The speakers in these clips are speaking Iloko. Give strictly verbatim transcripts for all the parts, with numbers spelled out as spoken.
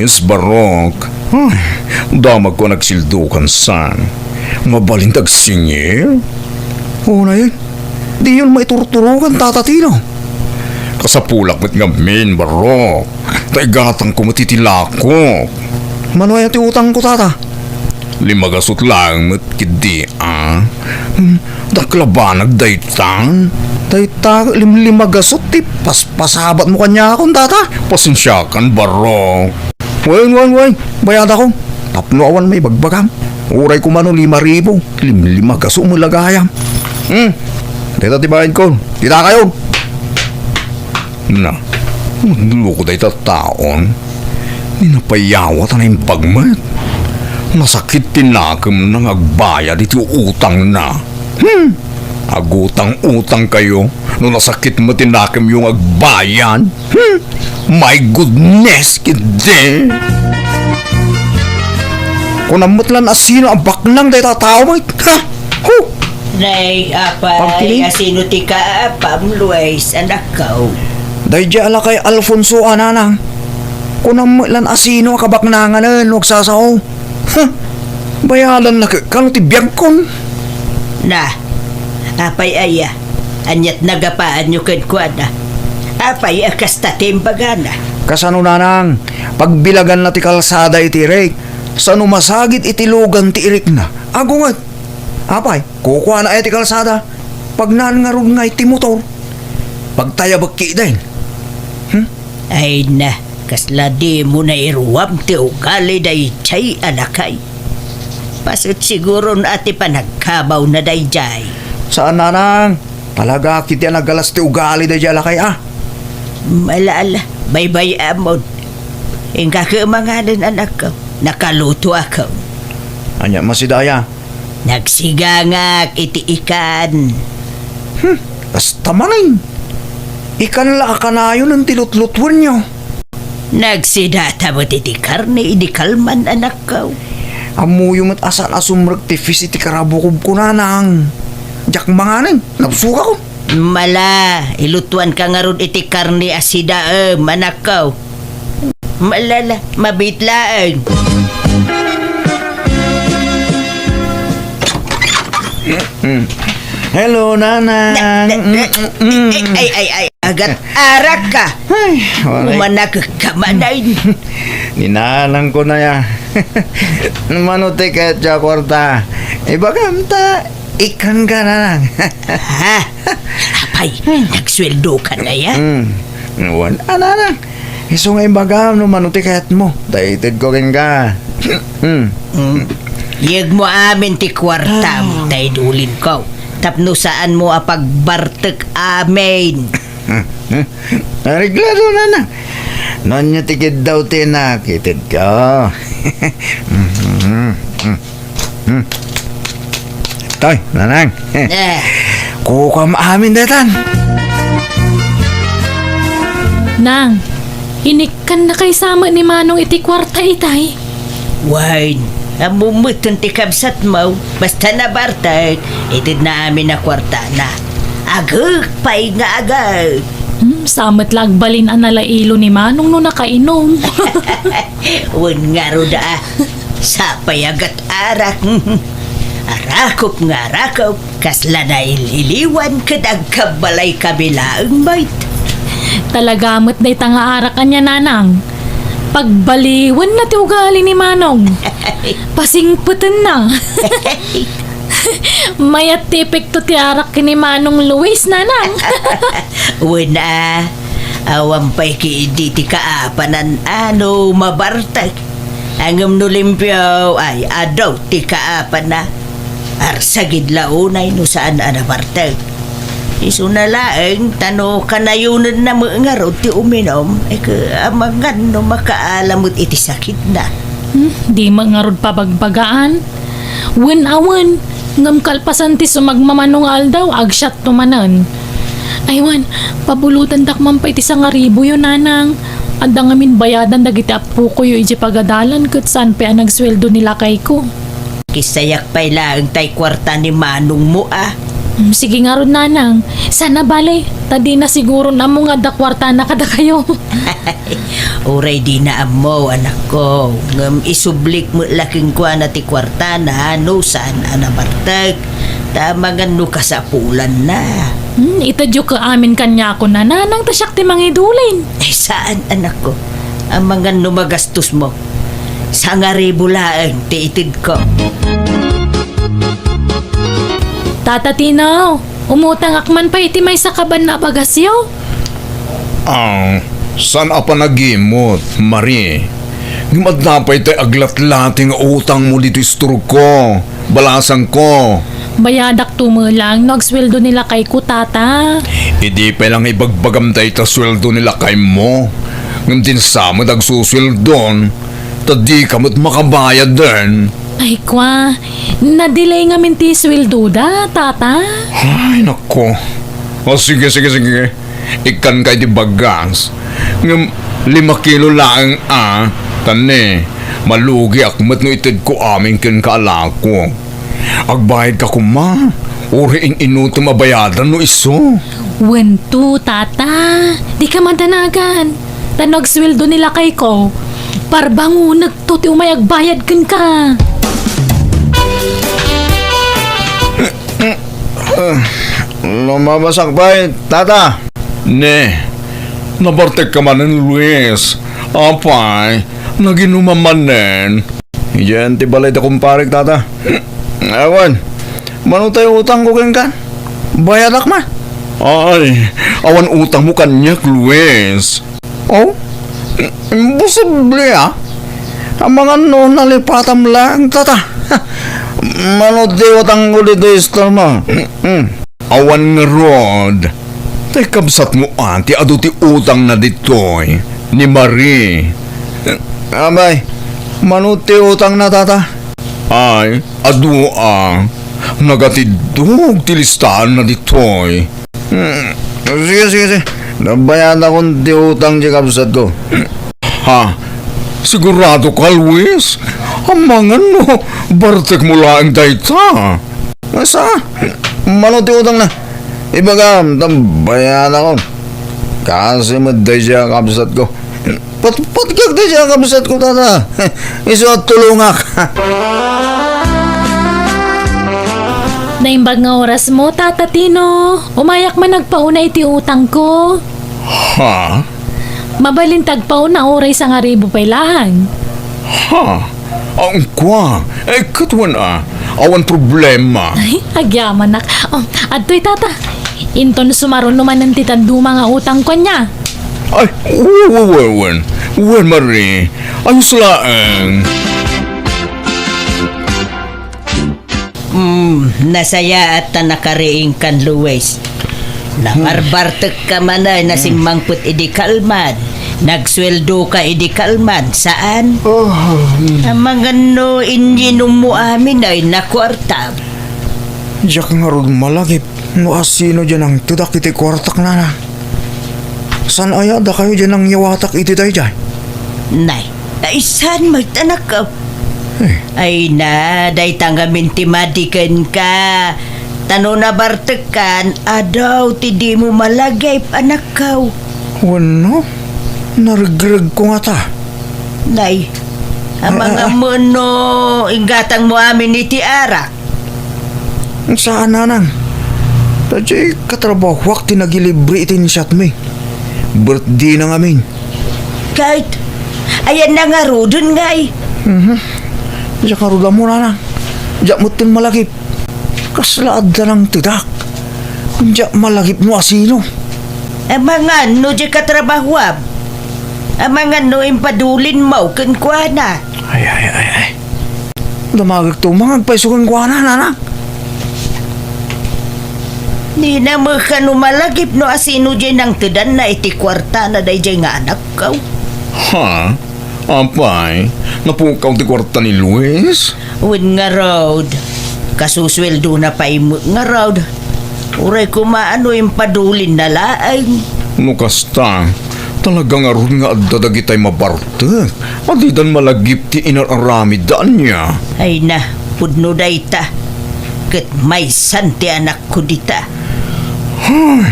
Yes, Barok. Ay, damagko a nagsildukan san. Mabalin ti agsingir? Unayen, diyon maiturturogan, Tata Tino. Kasapulak met ngamin, Barok. Ta igatangko met iti lakok. Mano aya ti utangko, Tata? Lima gasut laeng met ketdi, a. Hmm, dakla banag dayta. Dayta, lim-, lima gasut ti paspasabatmo kaniakon, Tata. Pasensiakan, Barok. Wen, wen, wen. Bayadakon. Tapno awan maibagbagam. Uray koma no lima ribu. Limlima gasut met la gayam. Hmm. Dayta ti bayadko. Dita kayo. Na, nagloko dayta taon. Ni napayawat a naimbag met. Nasakit ti nakemna nga agbayad iti utangna. Hmm. Agutang-utang kayo no nasakit met ti nakemyo nga agbayad. Hmm. My goodness, kidi. Kunam met lan a sino a baknang dayta a tao met. Ha? Hu! Nay, apay, Pagtiling? Asino ti kaapam, Luis, anakko? Daydiay a lakay Alfonso a nanang. Kunam met lan asino a kabaknanganen no agsasao. Ha? Bayadan na kano ti biagkon. Na, apay aya, aniat nagapaanyo kenkuana? Apay a kasta ti imbagana? Kasano nanang, pagbilaganna ti kalsada iti irik, sano masagid iti lugan ti irikna? Agunget. Apay, kukuana aya ti kalsada? Pagnaan ngarud ngay ti motor? Pagtayabek ketdin. Hmm? Ay na, kasla dimo nairuam ti ugali daydiay a lakay. Paset siguron a ti panagkabawna daydiay. Saan, nanang. Talaga ketdi a nagalas ti ugali daydiay a lakay, a. Ala, ala, baybay-amon. Inka ket manganen, anakko. Nakalutoakon. Ania, masidaya? Nagsigangak iti ikan. Hmm, kasta manen. Ikan la a kanayon ti lutlutuenyo. Nagsidata met iti karne idi kalman, anakko. Ammoyo met a saan a sumrek ti fish iti karabukobko, nanang. Diak manganen, nabsogakon. Mala, ilutuanka ngarud iti karne a sidaem, anakko. Malala, mabit laeng. Mm. Hello, nanang. Na, na, na, Mm, mm, mm. Ay, ay, ay, ay, agat arak ka. Ay, walay. Umanak ka manay. Ni nanang ko na ya. Mano ti kayat a kwarta? Ibagam ta, ikan ka, nanang. Ha? Apay, nagsweldo ka na ya? Mm. Wen, a, nanang. Isu nga ibagam no mano ti kayatmo. Ta itedko kenka. Hmm. Mm. Yegmo amin ti kuartam, ah, ta idulinko. Tapno saanmo a pagbartek amin. Areglado, nanang. No ania ti kiddaw ti inak, itedko. Hmm. Toy, nanang. Eh. Kukuam amin daytan. Nang, inikkannakay sa met ni Manong iti kuarta itay? Wen, ammom met ti kabsatmo, basta nabartek, itedna amin a kuartana. Agek pay nga agek. Hmm, sa met la agbalin a nalailo ni Manong no nakainom. Wen ngarud a, sapay a gat-arak. Arakop nga arakop, kasla naililiwan ket agkabbalay kami laeng met. Talaga met dayta nga arak ania, nanang. Pagbaliwenna ti ugali ni Manong. Pasingpetenna. Mayat ti epekto ti arak ken ni Manong Luis, nanang. Wen a, awan pay ketdi ti kaapanan a no mabartek. Ngem no limpio, ay, adu ti kaapanna. Arsagid la unay no saan a nabartek. Isuna laeng ta no kanayonenna met ngarud ti uminom, ay, ket amangan no makaala met iti sakitna. Hmm, di met ngarud pabagbagaan. Wen a wen, ngem kalpasan ti sumagmamano nga aldaw, agsiatto manen. Ay wen, pabulotendak man pay ti sangaribuyo, nanang. Adda ngamin bayadan dagiti appokoyo idiay pagadalan ket saan pay a nagsueldo ni lakayko. Kisayak pay laeng tay kuarta ni manongmo a. Mm, sige ngarud, nanang. Sana bale, ta dina siguro ammo nga adda kuartana kadakayo. Uray dina ammo, anakko, ngem isublik met la kenkuana ti kuartana no saan a nabartek. Ta amangan no kasapulanna. Hmm, itedyo ka amin kaniakon a nanang ta siak ti mangidulin. Ay, saan, anakko. Amangan no magastos mo. Sangaribu laeng ti itedko. Tata Tino, umutangak man pay iti maysa kaban a bagasyo. Ah, saan a panagimot, Marie? Ngem adda pay tay aglatlati nga utangmo ditoy istorko, balasangko. Bayadakto met lang no agsueldo ni lakayko, tata. Idi pay lang ibagbagam dayta sueldo ni lakaymo. Ngem dinsa met agsusueldon, ta dika met makabayaden. Ay, kua, na-delay ngamin ti sueldoda, tata. Ay, nako. O, sige, sige, sige. Ikkanka iti bagas. Ngem lima kilo laeng a, ta ne, malugiak met no itedko amin kenka a lako. Agbayadka koma, uray in-inutem a bayadan no isu. Wen to, tata. Dika madanagan. Ta no agsueldo ni lakayko, parbangonekto ti umay agbayad kenka. Ah, lumabasak pay, tata. Ne, nabartekka manen, Luis. Apay, naginumam manen. Idiay ti balay da kumparek, tata. Awan, mano tay utangko kenka? Bayadak man. Ay, awan utangmo kaniak, Luis. Oh? Imposible, ah. Amangan no nalipatam lang, tata. Mano ti utangko ditoy istormo? Mm. Awan ngarud. Tay kabsatmo a ti adu ti utangna ditoy, ni Marie. Abay, mano ti utangna, tata? Ay, adu a. Nagatiddog ti listaanna ditoy. Hmm, sige, sige, sige. Nabayadakon ti utang ti kabsatko. Ha? Sigurado ka, Luis? Amangan no bartekmo laeng dayta. Asa? Mano ti utangna? Ibagam, ta bayadakon. Kasi met daydiay a kabsatko. Patpatkak daydiay a kabsatko, tata. Isu a tulongak. Naimbag nga orasmo, Tata Tino. Umayak man agpauna iti utangko. Ha? Mabalin ti agpauna uray sangaribu pay laeng. Ha? Ang kua? Eh, ket wen a. Awan problema. Ay, agyamanak. Oh, adtoy, tata. Inton sumaruno manen ti dadduma nga utangko ania. Ay, wen, wen, wen, wen. Wen, Marie. Ayos laeng. Mm, nasayaat ta nakariingkan, Luis. Nabarbartekka man a nasimmangpet idi kalman. Nagsueldoka idi kalman, saan? Ah, hmm. Amangan no inyinummo amin a kuartam. Diak ngarud malagip no asino diay nangtedak iti kuartak, nana. Saan aya dakayo diay nangyawatak iti daydiay? Nay, ay saan met, anakko? Eh. Ay na, dayta ngamin ti madi kenka. Ta no nabartekkan, adu ti dimo malagip, anakko. Wenno, naregregko ngata. Nay, amangan no inggatangmo amin iti arak. Saan, nanang. Ta diay katrabahuak ti nagilibre iti insyatmi. Birthday na ngamin. Ket, ayanna ngaruden, ngay? Mhm. Diak ngarud ammo, nanang. Diak metten malagip. Kasla adda nangtedak. Diak malagip no asino. Amangan no diay katrabahuam. Amangan no impadulinmo kenkuana. Ay, ay, ay, ay. Damagekto man nga agpayso kenkuana, nanang. Dina met kano malagip no asino diay nangtedanna iti kuartana daydiay nga anakko. Ha? Apay, napukaw ti kuarta ni Luis? Wen ngarud. Kasusueldona pay met ngarud. Uray koma no impadulinna laeng. No kasta, talaga ngarud nga adda dagitay mabartek a didan malagip ti inar-aramidda ania? Ay na, pudno dayta. ket maysan ti anakko dita. Ay,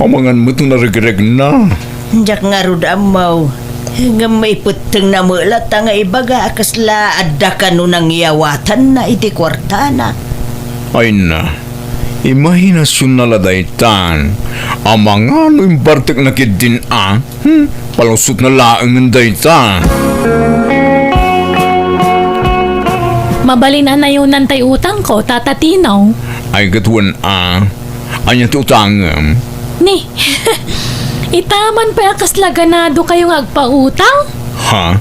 amangan met no narigregna. Diak ngarud ammo, ngem maipettengna met latta nga ibaga a kasla adda kano nangyawatanna iti kuartana. Ay na, imahinasionna la daytan. Amangan no imbartekna ketdin a. Hmm, palusotna laengen dayta. Mabalin a nayonan tay utangko, Tata Tino. Ay, ket wen a. Ania ti utangem? Ni, ita man pay a kasla ganadokayo nga agpautang? Ha?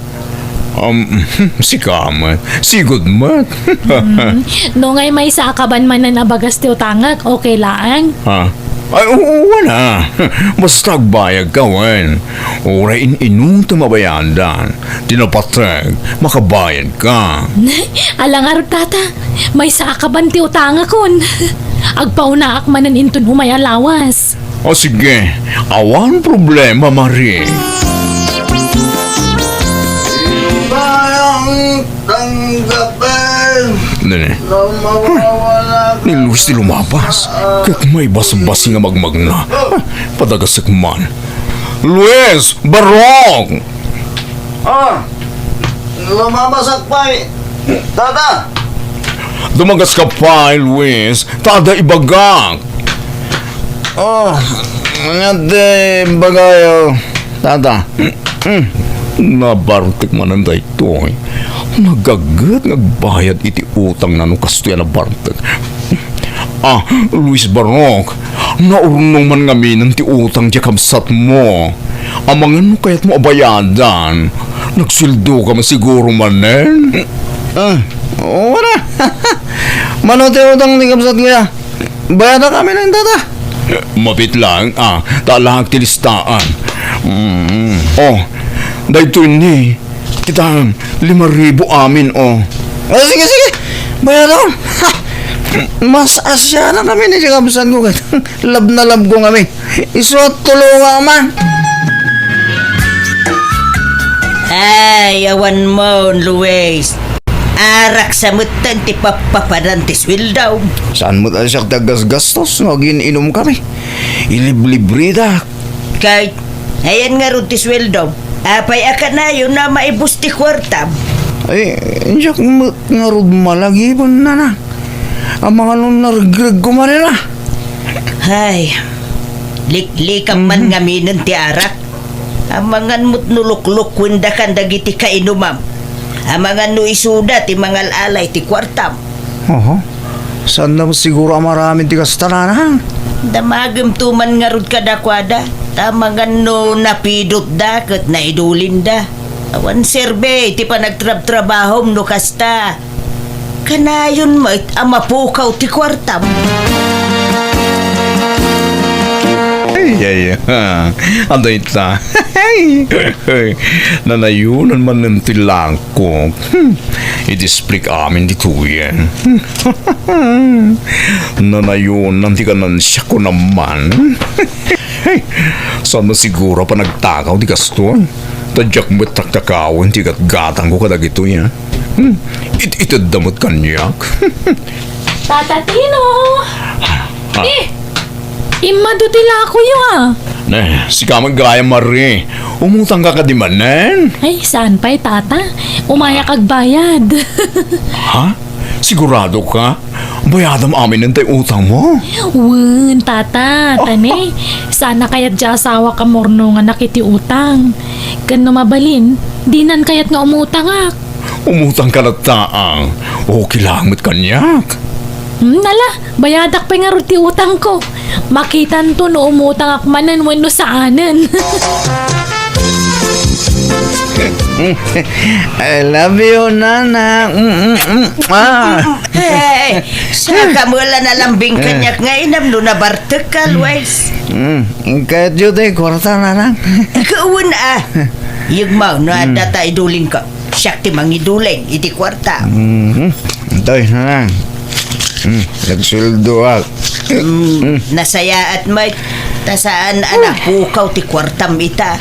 Um, sika met. Sigud met. Hmm, no ngay maysa a kaban manen a bagas ti utangek, okay laeng? Ha? Ay, oo, wala. Basta agbayadka wen. Uray in-inutem a bayadan, ti napateg, makabayadka. Ala ngarud, Tata, maysa a kaban ti utangekon. Agpaunaak manen inton umay a lawas. O sige, awan problema, Mari. Bayang tanggapin. Nene. Ni Luis ti lumabas, ket maibasbasi nga magmagna. Padagasek man. Luis! Barok! Ah, lumabasak pay, Tata. Dumagaska pay, Luis. Tada ibagak. Oh, ania ti ibagayo, Tata? Nabartek manen daytoy. Nagaget nga agbayad iti utangna no kastoy a nabartek. Ah, Luis Barok, naurnong man ngaminen ti utang ti kabsatmo. Amangan no kayatmo a bayadan, nagsueldoka man siguro manen? Ah, oo na. Mano ti utang ti kabsatko ya? Bayadak amin, Tata. Mapit lang, ah, ta alaak ti listaan. Mm. Oh, daytoy ni, kita, lima ribu amin, oh. Ah, sige, sige. Bayadak. Mas asya na kami ni kabsatko ket love na love ko ngamin. Isu a tulongak man. Ay, awan mo, Luis. Arak sa metten ti pappapadan ti sueldo. Saan met a siak ti aggasgastos no agin-inum kami? Iliblibridak. Kay, ayan ngarud ti sueldo. Apay a kanayon a maibus ti kuartam? Ay, diak met ngarud malagiben, Nanang. Amangan no naregreg ko manen a. Ay, liklikam man ngaminen ti arak. Amangan met no luklukuendakan dagiti kainumam. Amangan no isuda ti mangal-alay ti kuartam. Oho. Saanna met siguro a maaramid ti kasta, Nanang? Damagem to man ngarud kadakuada. Ta amangan no napidotda ket naidulinda. Awan serbi ti panagtrabtrabahom no kasta. Kanayon met a mapukaw ti kuartam. Ay, ay, ha. Adda ita. Nanayonan manen ti langkok. Hmm. Iti split amin ditoyen. Nanayonan ti kanansiak ko naman. Saan man siguro a panagtakaw ti kastoy? Ta diak met taktakawen ti gatgatangko kadagitoy, a. Hmm, it-itedda met kaniak. Tata Tino! Ah. Eh, immadu ti lakoyo, a. Ne, sika met gayam, Mari. Umutangka kadi manen? Ay, saan pay, Tata? Umayak agbayad. Ha? Sigurado ka? Bayadam aminen tay utangmo? Wen, Tata, tani, saan a kayat ti asawak a murnonganak iti utang. Ken no mabalin, dinan kayat nga umutangak. Umutangka latta, a. Okay lang met kaniak. Hmm, ala, bayadak pay ngarud ti utangko. Makitanto no umutangak manen wenno saanen. I love you, Nanang. Mm, mm, mm. Ah. Hey, saka mo la nalambing kaniak nga inam no nabartek ka, Luis. Mm, kayatyo ti kwarta, Nanang? Kawan, a. Yegmaw, no adda ta idulin ka. Siak ti mangiduling iti kwarta. Mhm. Toy, Nanang. Mm, nagsueldoak. Mm, nasayaat met. Ta saan a napukaw ti kwartam ita.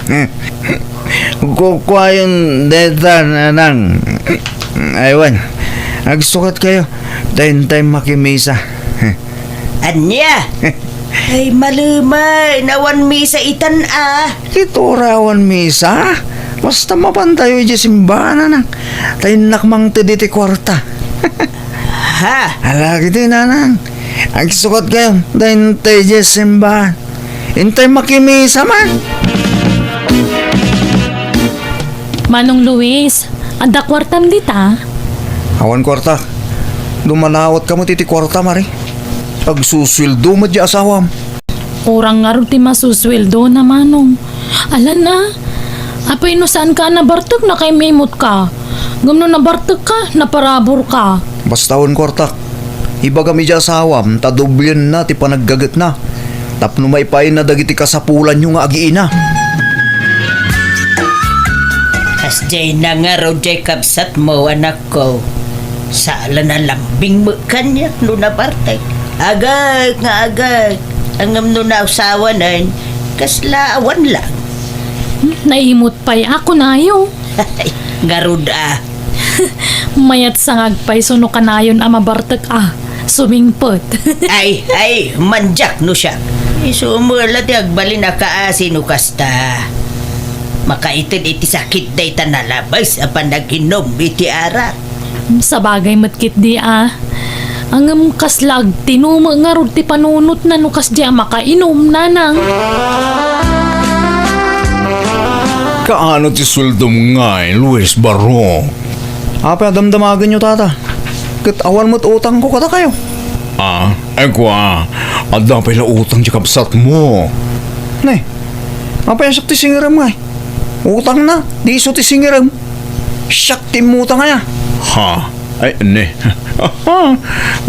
Kukuayon deta, Nanang. Aywan, agsukatkayo. Dayta makimisa. Ania? Ay, malumay, awan misa itan a. Ket uray awan misa, basta mapantayo idiay simbahan, nanang. Ta innak mangted iti kuarta. Ha? Ala, kiti, nanang. Agsukatkayo, dayta idiay simbahan. Intay makimisa man. Manong Luis, adda kuartam dita? Awan kuarta. Dumanawat kamo iti kuarta, Mari. Agsusueldo met ti asawam. Kurang ngarud ti masusueldona, Manong. Alan a, apay no saanka a nabartek, nakaim-imutka? Ngem no nabartekka, naparaburka. Basta awan kuartak. Ibagam idiay asawam ta doblienna ti panaggagetna tapno maipaayna dagiti kasapulanyo nga agiina. Kasdiay nangarud diay kabsatmo, anakko. Saan a lambing met kaniak no nabartek. Agek nga agek. Ngem no nausawanen, kasla awan lang. Hmm, naimut pay a kunayo. Ngarud a. Mayat sa nga agpayso no kanayon a mabartek a sumingpet. Ay, ay, mandiak no siak. Isu met la ti agbalin a kaasi no kasta. Makaited iti sakit dayta nalabes a panag-inom iti arak. Sabagay met ketdi a. Ngem kasla agtinumek ngarud ti panunotna no kasdi a makainom, nanang. Kaano ti sueldom ngay, Luis Barok? Apay a damdamagenyo, tata? Ket awan met utangko kadakayo. Ah, ay kua, adda pay la utang ti kabsatmo. Ne, apay a siak ti singerem ngay? Utangna, di isu ti singerem. Siak ti immutang aya. Ha? Ay, ne.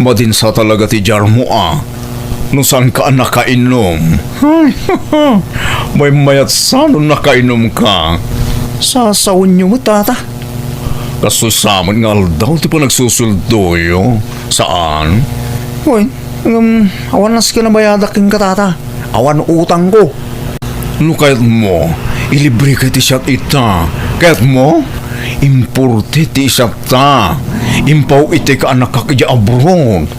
Madinsa talaga ti diarmo a. No saanka a nakainom. Ay, maymayat sa no nakainomka. Sasawenyo met, tata. Kastoy sa met nga aldaw ti panagsusueldoyo. Saan? Wen, ngem awan nasken a bayadak kenka, tata. Awan utangko. No kayatmo, ilibreka iti siat ita. Kayatmo? Imported ti isiatta. Impaw iti kaanakak idiay abroad.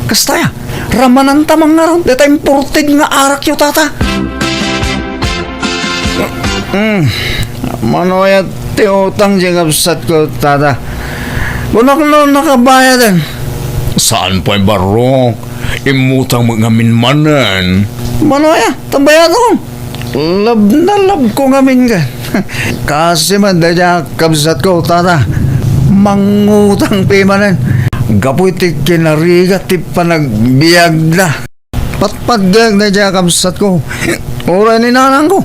Kasta aya, ramananta man ngarud dayta imported nga arakyo, tata. Mm. Mano aya ti utang ti kabsatko, tata? Kunak no nakabayaden. Saan pay, Barok? Immutang met ngamin manen. Mano aya? Ta bayadakon. Love na love ko ngamin ka. Kasi man, dayta kabsatko, tata. Mangutang pay manen. Gapu iti kinarigat ti panagbiagda. Patpatgek dayta kabsatko. Uray ni nanangko.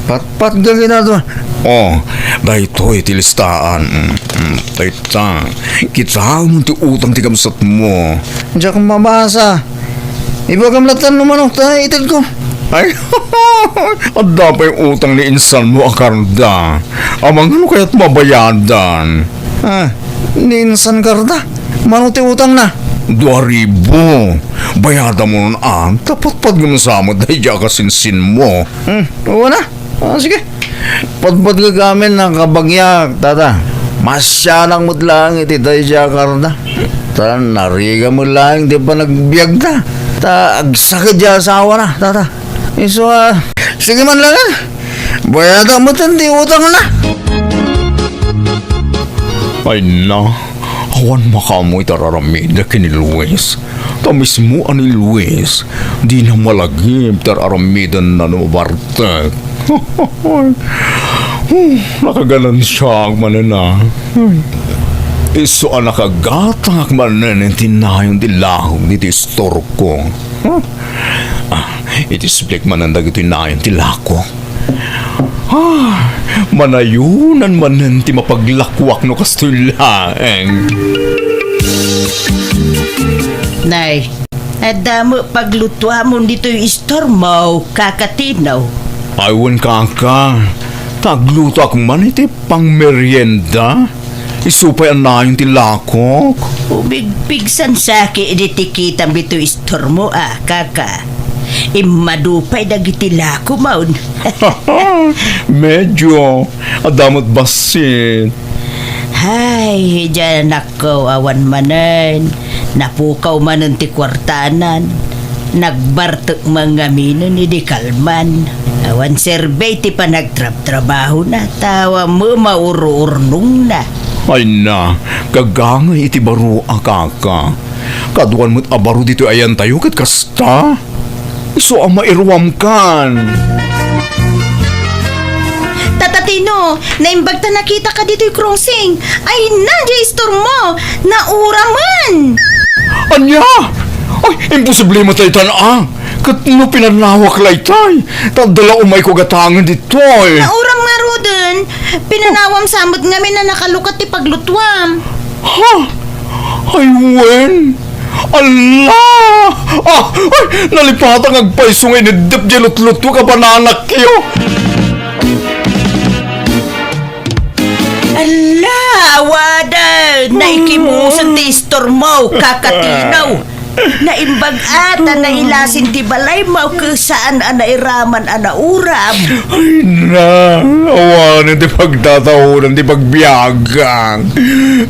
Patpatgek ita. Oh, daytoy ti listaan. Mm, mm, dayta. Kitaem ti utang ti kabsatmo. Diak mabasa. Ibagam latta no manok ta itedko. Ay, adda pay utang ni insanmo a karda. Amangan no kayat mabayadan. Ah, ni insan karda? Mano ti utangna? Dua ribu. Bayadamon a, ta patpatgem sa met daydiay a kasinsinmo. Hmm, wen a. Ah, sige. Patpatgek amin a kabagyak, tata. Masianak met laeng iti daydiay a karda. Ta narigat met laeng ti panagbiagda. Ta agsakit ti asawana, tata. Isu a, sige man laeng. Bayadak met ti utangna. Ay na, awan makaammo iti ar-aramidek ken ni Luis. Ta mismo a ni Luis, dina malagip ti ar-aramidenna no mabartek. Hmm, nakaganansiaak manen a. Hmm. Isu a nakagatangak manen iti nayon ti lahok ditoy istorko. Hmm. Ah, iti siplik manen dagitoy nayon ti lahok. Ah, manayonan manen ti mapaglakoak no kastoy laeng. Nay, adda met paglutoamon ditoy istormo, Kaka Tino? Ay, wen, Kaka. Ta aglutoak man iti pangmerienda. Isu pay a nayon ti lakok. Umigpigsan sa ket idi ti kitam ditoy istormo a, Kaka. Immadu pay dagiti lakomon. Medyo. Adda met bassit. Hay, Ay, diay anakko, awan manen. Napukaw manen ti kuartanan. Nagbartek man ngaminen idi kalman. Awan serbi ti panagtrabtrabahona, ta awan met maururnongna. Ay na, gagangay iti baro a kaka. Kaduan met a baro ditoy ayantayo ket kasta. Isu a mairuamkan. Tata Tino, naimbag ta nakitaka ditoy crossing. Ay na, diay istormo. Nauramen! Ania? Ay, imposible met daytan a. Ket no pinanawak laytay, ta adda la umayko gatangen ditoy. Nauram ngaruden, pinanawam sa met ngamin a nakalukat ti paglutuam. Ha? Ay, wen? Ala! Ah! Ay! Nalipatang agpayso nga ineddep diay lutlutuek a bananakyo! Ala! Awanen! Naikimusen ti istormo, Kaka Tino! Naimbag a ta nailasin ti balaymo ket saan a nairaman a nauram. Ay na, awanen ti pagtataonan ti pagbiagak.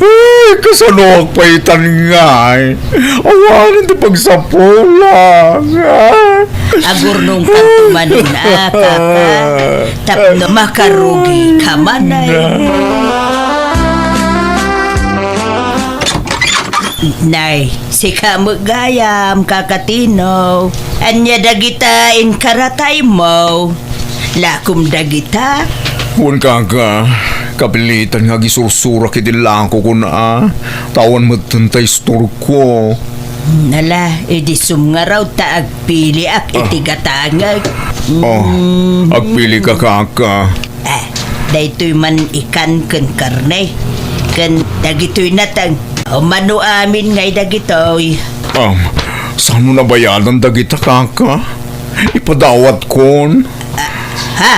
Ay, kasanoak pay tan ngay? Awanen ti pagsapulan. Agurnongkanto manen a, kaka, tapno makarugika manen. Nay, sika met gayam, Kaka Tino. Ania dagita inkarataymo? Lakom dagita? Wen, kaka, kapilitan nga agisursurak iti lakokon a, ta awan metten ta istorko. Ala, idi sumngarud ta agpiliak iti gatangek. Oh, agpilika, kaka. Ah, daytoy man ikan ken karne. Ken dagitoy nateng. Umano amin ngay dagitoy. Um, saan mo nabayadan dagita, kaka? Ipadawatkon. Ah, ha?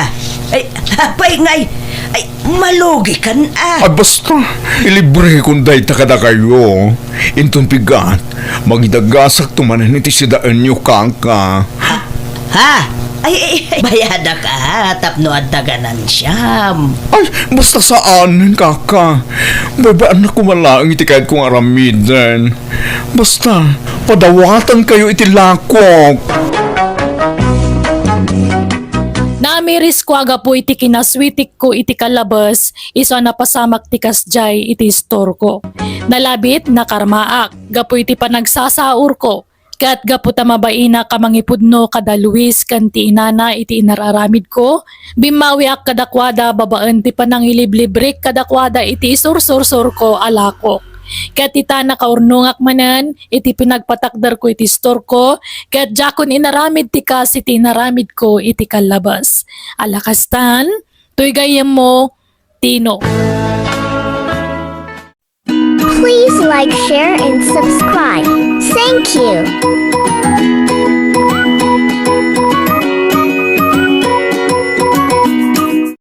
Ay, apay ngay? Ay, malugikan a. Ay, basta, ilibrekon dayta kadakayo. Inton pigat, magidagasakto manen iti sidaenyo, kaka. Ha? Ay, ay, ay, bayadak a, tapno adda ganansiyam. Ay, basta saanen, kaka. Baybay-annak koma laeng iti kayatko nga aramiden. Basta, padawatankayo iti lakok. Naamirisko a gapu iti kinaswitikko iti kallabes, isu a napasamak ti kasdiay iti istorko. Nalabit, nakarmaak, gapu iti panagsasaurko. Ket gapu ta mabainak a mangipudno kada Luis ken ti inana iti inar-aramidko, bimmawiak kadakuada babaen ti panangiliblibrik kadakuada iti isursursurko a lakok. Ket ita, nakaurnongak manen iti pinagpatakderko iti istorko, ket diakon inaramid ti kas iti inaramidko iti kallabes. Ala kastan, toy gayyemmo, Tino. Please like, share, and subscribe. Thank you.